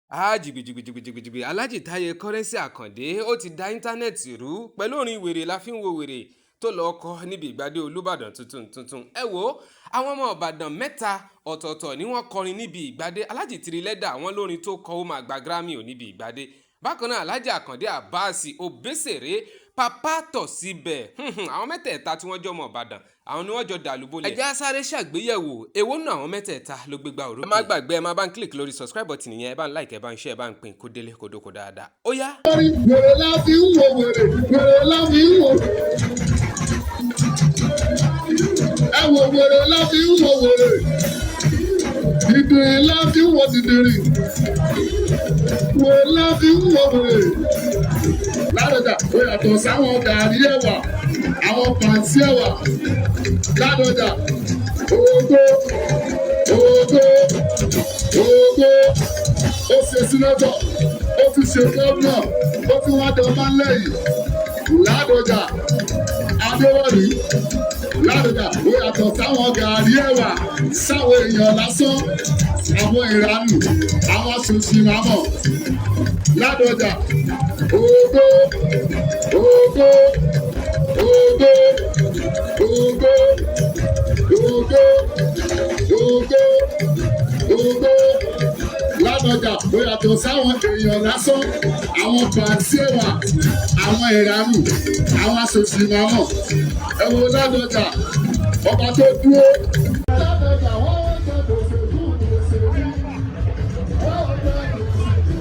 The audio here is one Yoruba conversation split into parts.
Ah, jìgbìjìgbìjìgbìjìgbì! Alhaji Taye Currency Àkàndé, ó ti da íńtánẹ́ẹ̀tì rú pẹ̀lú orin "Wèrè la fi ń wo wèrè" tó lọ́ọ́ kọ níbi ìgbàdé Olùbàdàn tuntun tuntun. Ẹ wo, àwọn ọmọ Ìbàdàn mẹ́ta ọ̀tọ̀ọ̀tọ̀ ni wọ́n kọrin níbi ìgbàdé. Alhaji Tiri Leather, àwọn lórin tó kọ, ó máa gba Grammy ò níbi ìgbàdé. Bákan náà, Alhaji Àkàndé Abbas Obesere, Papa tọ̀ síbẹ̀. Àwọn mẹ́tẹ̀ẹ̀ta tí wọ́n jọ ọmọ Ìbàdàn, àwọn ni wọ́n jọ dàlúbọ̀lẹ̀. Ẹ jẹ́ á sáré ṣàgbéyẹ̀wò èwo nù àwọn mẹ́tẹ̀ẹ̀ta ló gbégbá orókè. Ẹ má gbàgbé, ẹ má bá ń click lórí subscribe button yẹn, ẹ bá ń like, ẹ bá ń share, ẹ bá ń pín kó délé kó dóko dáadáa. Ó yá. Wèrè la fi ń wo wèrè, wèrè la fi ń wo. Ẹ wo, wèrè la fi ń wo wèrè. Dìdìrì la fi ń wo dìdìrì. Wèrè la fi ń wo wèrè. Ládọjà, ó yàtọ̀ sáwọn gàrí ẹ̀wà, àwọn pàǹtí ẹ̀wà. Ládọjà, ògo, ògo, ògo, ó ṣe senator, ó tún ṣe gómìnà, ó tún wá dọ̀bá lẹ́yìn. Ládọjà Adéwọ̀lú, Ládọjà, ó yàtọ̀ sáwọn gàrí ẹ̀wà, sáwọn èèyàn lásán, àwọn ìranù, àwọn ṣòṣì màmọ̀. Ládọjà, ògo, ògo, ògo, ògo, ògo, ògo, ògo. Ládọjà, ó yàtọ̀ sáwọn èèyàn lásán, àwọn pàǹtí ẹ̀wà, àwọn ìranù, àwọn aṣòṣì màmọ̀. Ẹ wo Ládọjà, ọba tó dúró. Ládọjà, wọ́n jẹ́ kòsèkú kòsèkú, wọ́n jẹ́ kòsèkú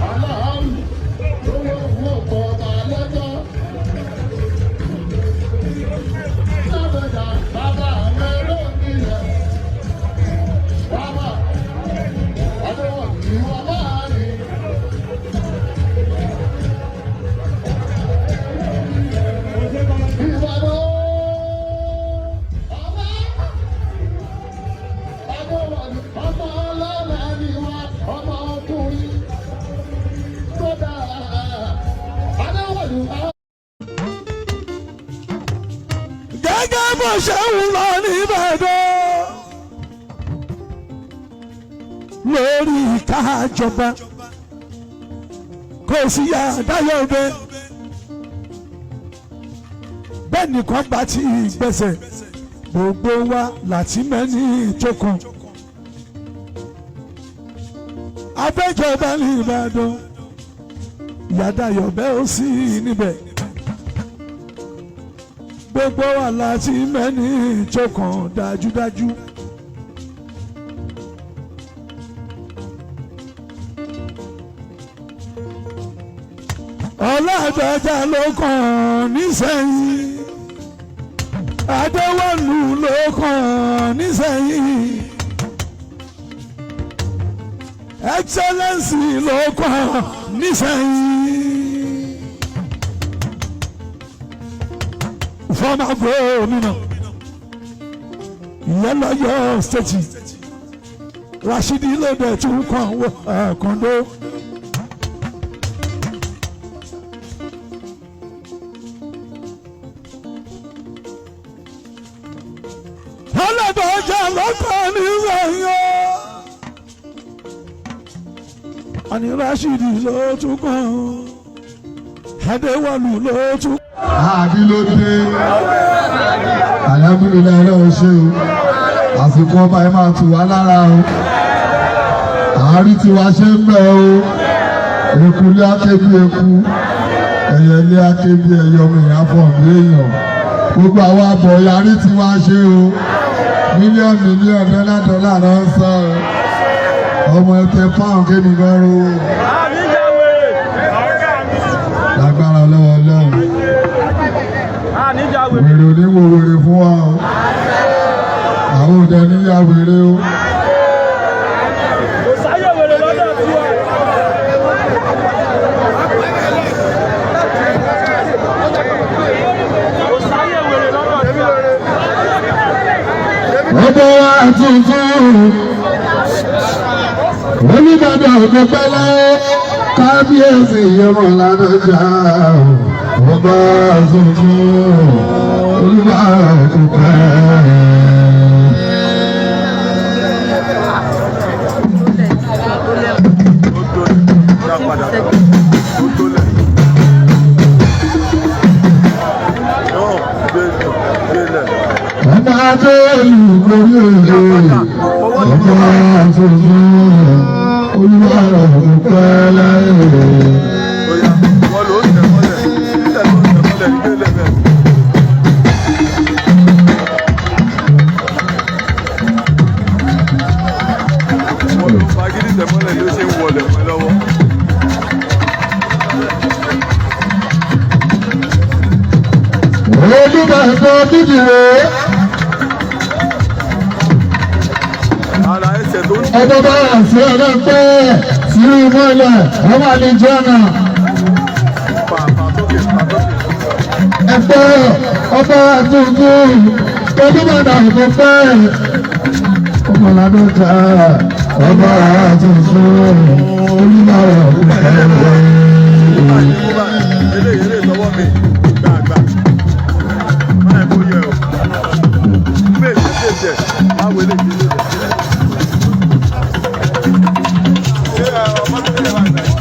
aláàrù owó fún ọ̀pọ̀ ọba lọ́jọ́. Ládọjà, bàbá àwọn ẹlò nílẹ̀. Bàbá Adéwọ̀n ní wọ́n máa rìn. Ìbàdàn, ọba Adéwọ̀n, ọmọ ọlọ́lá ni wá, ọmọ ọkùnrin tó dáa. Adéwọ̀n. Gẹ́gẹ́ bó ṣe ń lọ nìbàdàn lórí ìkájọba, kò sí àdáyọ̀bẹ bẹ́ẹ̀ nìkan bá ti gbẹ̀sẹ̀, gbogbo wa láti mẹ́ni tó kàn. Abẹ́jọba nìbàdàn, yàdáyọ̀bẹ ó sì níbẹ̀, gbogbo wa láti mẹ́ni tó kàn dájúdájú. Ọlọ́dọ̀jà ló kàn nísẹ̀yìn, Adéwọ̀lú ló kàn nísẹ̀yìn, Excellency ló kàn nísẹ̀yìn. Former gómìnà ìyẹn lọ́yọ̀ state, Rashidi lóde tún kàn wọ kàndó. Ọlọ́dọ̀ọ́jà lọ́kàn nísẹ̀yìn o. Àní Rashidi ló tún kàn, Adéwọ̀lú ló tún. Àbí ló dé? Alhamdulillahi, Ọlọ́run ṣe o. Àsìkò ọba ẹ máa tù wá lára o. Àárí tiwa ṣe ń bẹ o. Eku ilé aké bí eku, ẹyẹ ilé aké bí ẹyẹ, ọmọ èèyàn fọ̀ bí èèyàn. Gbogbo àwọn àbọ̀ yarí tiwa ṣe o. Mílíọ̀nù mílíọ̀nù, dọ́là dọ́là ló ń sọ o. Ọmọ ẹtẹ pound kémi gan ro lágbára lọ́wọ́ Ọlọ́run. Wèrè oníwò wèrè fún wa o. Àwọn òde níyà wèrè o. Kò sáyé wèrè lọ́dọ̀ tiwa. Kò sáyé wèrè lọ́dọ̀ tiwa. Ọba wa tuntun, Olùbàdàn òkè pẹ́lẹ́, kábíyèsí ọmọ Ládọjà, ọba tuntun, Olùbàdàn òkè pẹ́lẹ́. Olúbàdàn kò pẹ́ láyé. Oya, wọ́n ló ń tẹ̀ mọ́lẹ̀, títẹ̀ ló ń tẹ̀ mọ́lẹ̀ ní gbélé bẹ́ẹ̀. Wọ́n ló ń fagídí tẹ̀ mọ́lẹ̀ ló ṣe ń wọlé mọ́ lọ́wọ́. Olúbàdàn dídìrè. Ara ẹsẹ̀ tó ń Ọjọ́ bá sí ọlọ́pẹ́ sírú mọ́lẹ̀ ọmọ àlejò ọ̀nà. fà fà sókè fà sókè. Ẹ̀fọ́ ọba tuntun Olúbàdàn kò pẹ́. Ọmọládọ́ta ọba tuntun Olúbàdàn kò pẹ́. Báyìí mú báyìí, eléyìí eléyìí sọwọ́ mi gbàgbà. Báyìí kò yẹ o. Fèsì fèsì ẹ̀, má wo eléyìí eléyìí. Ṣé ẹ ọmọ tó yẹ wá gbà yìí?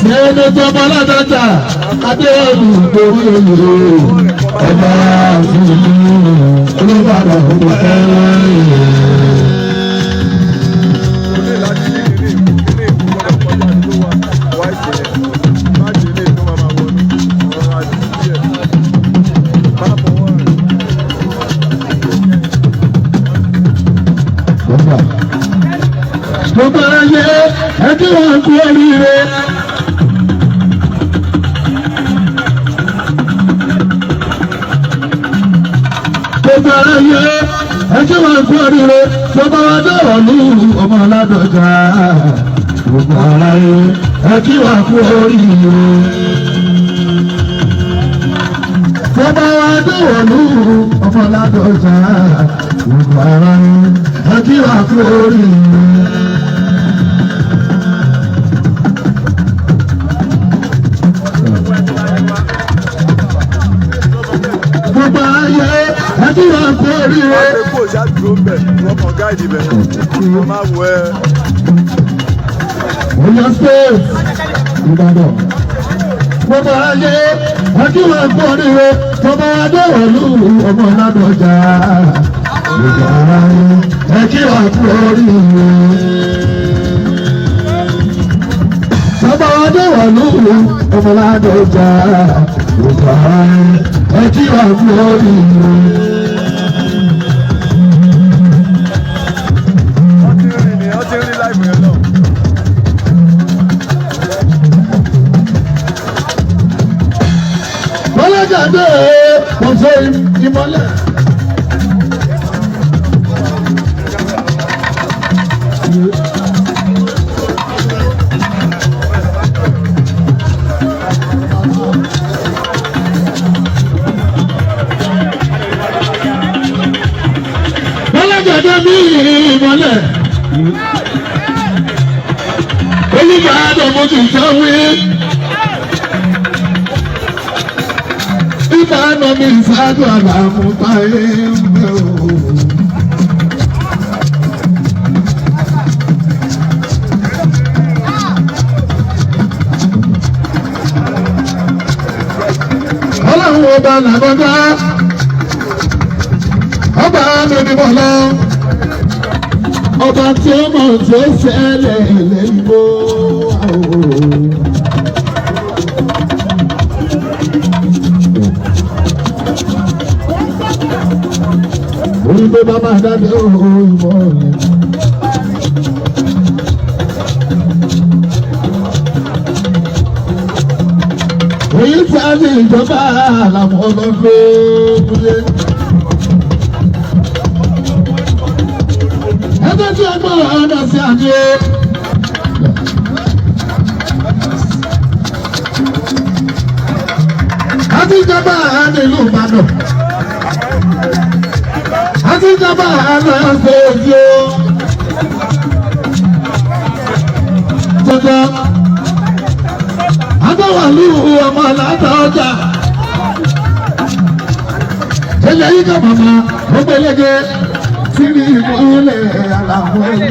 Nínú tó bọ́ládọ́ta Adéhùn torí olùrò ọba tuntun Olúbàdàn kò pẹ́. Oní láti ní kíní ìkú kíní ìkú gbọ́dọ̀ kọjá ní tó wà wáìtì yẹn. Má ṣe ilé tó máa máa wọnú. Ọ̀rọ̀ àti díẹ̀. Má fọwọ́ rẹ̀. Gbogbo ayé ẹbí wọn kú oríire. Gbogbo ayé ẹbí wọn kú oríire. Gbogbo wa dọ̀rọ̀ ní ọmọ aládọ́jà. Gbogbo ayé ẹbí wọn kú oríire. Gbogbo wa dọ̀rọ̀ ní ọmọ aládọ́jà. Gbogbo ayé ẹbí wọn kú oríire. Gbogbo ayé ẹbí wọn kú oríire. Wọ́n ṣe kó ṣáàdúró ń bẹ̀, wọ́n kàn gáìdì bẹ̀. Wọ́n máa wọ ẹ. Oyo State Ìbàdàn. Gbogbo ayé ẹbí wọn kú oríire. Gbogbo adéwọ̀lú ọmọ Ládọjà. Gbogbo ayé ẹbí wọn kú oríire. Gbogbo adéwọ̀lú ọmọ Ládọjà. Gbogbo ayé ẹbí wọn kú oríire. Wọ́n ti ń rí ni, wọ́n ti ń rí láìpẹ́ yẹn náà. Bọ́lájàdé kò ṣe ìmọ́lẹ̀. Bọ́lájàdé ní ìmọ́lẹ̀. Olúbàdàn mo ti sọ wí. Ìbáná mi ìsáájú àlàmú táyé ń bẹ̀ o. Ọlọ́run ọba làbọ́dá, ọba mi ni mo lọ, ọba tí ó mọ̀ tí ó ṣẹlẹ̀ lẹ́yìn bó. Orí tó bá máa dábẹ́ òun ìmọ̀ rẹ̀. Èyí tí a ní ìjọba làwọn ọlọ́gbẹ́ múlẹ̀. Ẹgbẹ́ tí a gbọ́ ọ̀nà sí àdé. Àti ìjọba nílùú Ìbàdàn. Àti ìjọba àná ṣe èdè o. Jọjọ. Adéwàlú ọmọ aláta ọjà. Ẹyẹ yìí kà màmá ògbélégé tí ní ìmọ̀lẹ̀ àlàfo ẹni.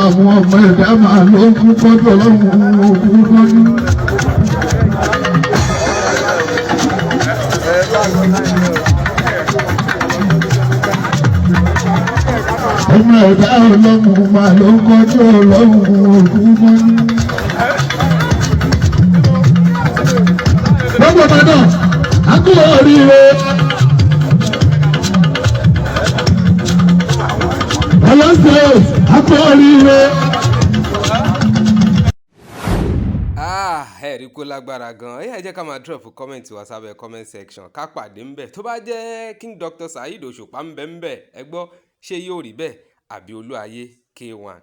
Ọlọ́run ọmọ ẹ̀dá máa ló ń kú kọ́jú, ọlọ́run òkú kọ́jú. Ọmọ ẹ̀dá ọlọ́run máa ló ń kọjú, ọlọ́run òkú kọ́jú. Gbogbo Ìbàdàn, a kú oríire. Ọ̀yọ́ State, a kú oríire. Ah, ẹ rí kó lágbára gan. Ẹ jẹ́ ká máa drop comment wa sábẹ́ comment section, ká pàdé ńbẹ̀. Tó bá jẹ́ King Dr. Saheed Òṣùpá ńbẹ̀ ńbẹ̀, ẹ gbọ́, ṣé yóò rí bẹ́ẹ̀ àbí Olúayé K1?